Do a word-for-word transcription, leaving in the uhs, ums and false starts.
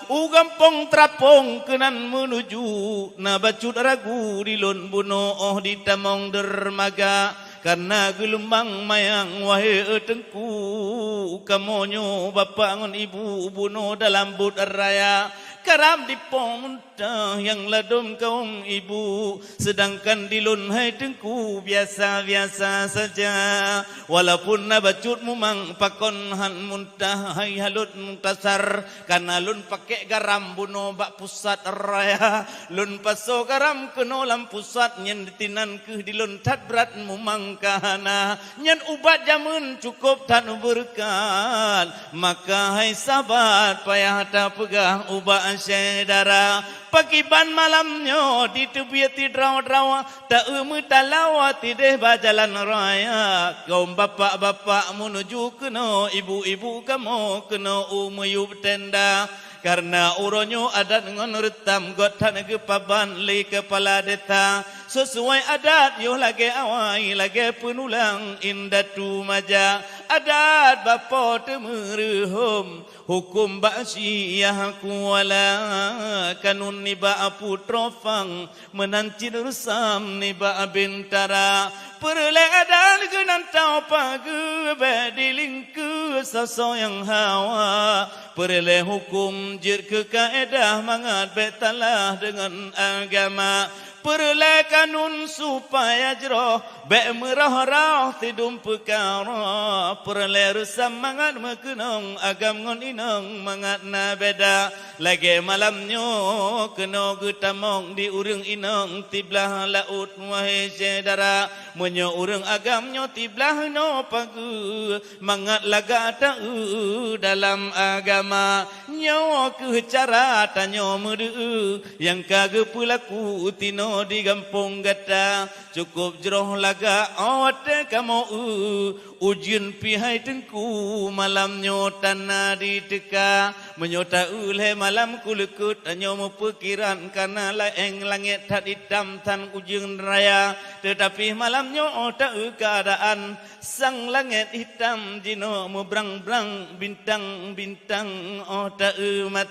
U gampông Trapông keunan meunuju, na bacut ragu di lôn bunoe óh di tamong dermaga. Kareuna geulumbang mayang, wahé Teungku, kamoe nyoe bapak ngon ibu bunoe dalam buet raya. Karam di Po Muntah nyang ladôm kawöm ibu, seudangkan di lôn hai Teungku biasa-biasa saja. Walaupun na bacut mumang pakon han muntah hai halot mutasar, kareuna lôn pakèk garam bunoe bak pusat raya. Lôn pasoe garam keunoe lam pusat, nyan ditinan kheueh di lôn that brat mumang ka hana. Nyan ubat jameun cukôp that beureukat. Maka hai sahabat, payah tapeugah ubak syedara. Pakriban malam nyoe diteubiet sidroe-droe, ta-eu meutalawa tideh bak jalan raya. Kawöm bapak-bapak meunuju keunoe, ibu-ibu kamoe keunoe u miyueb tenda. Kareuna uroe nyoe adat ngon reutam göt that geupaban lé keupala desa. Sisuai adat yoh lagèe awai, lagèe peunulang indatu maja. Adat bak Po Teumeureuhom, hukôm bak Syiah Kuala, kanun nibak Putroe Phang, meunan cit reusam nibak Bintara. Peureulèe adat geunan tao pageue, bèk dilingkeue soe-soe nyang hawa. Peureulèe hukôm jeuet keu kaedah, mangat bèk talah deungon agama. Peureulèe kanun supaya jroh, bèk meurôh-rôh sidum peukara. Peureulèe reusam mangat meukeunong, agam ngon inong mangat na beda. Lagèe malam nyoe keunoe geutamong di ureueng inong siblah laôt, wahé syedara. Meunyoe ureueng agam nyoe siblah inoe pageue, mangat lagak ta-eu dalam agama. Nyoe kheueh cara tanyoe meudeueu nyang ka geupeulaku tinoe di gampông gata. Cukôp jroh lagak 'oh watèe kamoe eu. Ujeuen pih hai Teungku, malam nyoe tan na jiteuka. Meunyoe ta-eu lhèe malam kulukot, tanyoe meupeukiran ka na laén langèt that itam tan ujeuen raya. Teutapi malam nyoe 'oh ta-eu keuadaan, sang langèt itam jinoe meubrang-brang, bintang-bintang 'oh ta-eu mat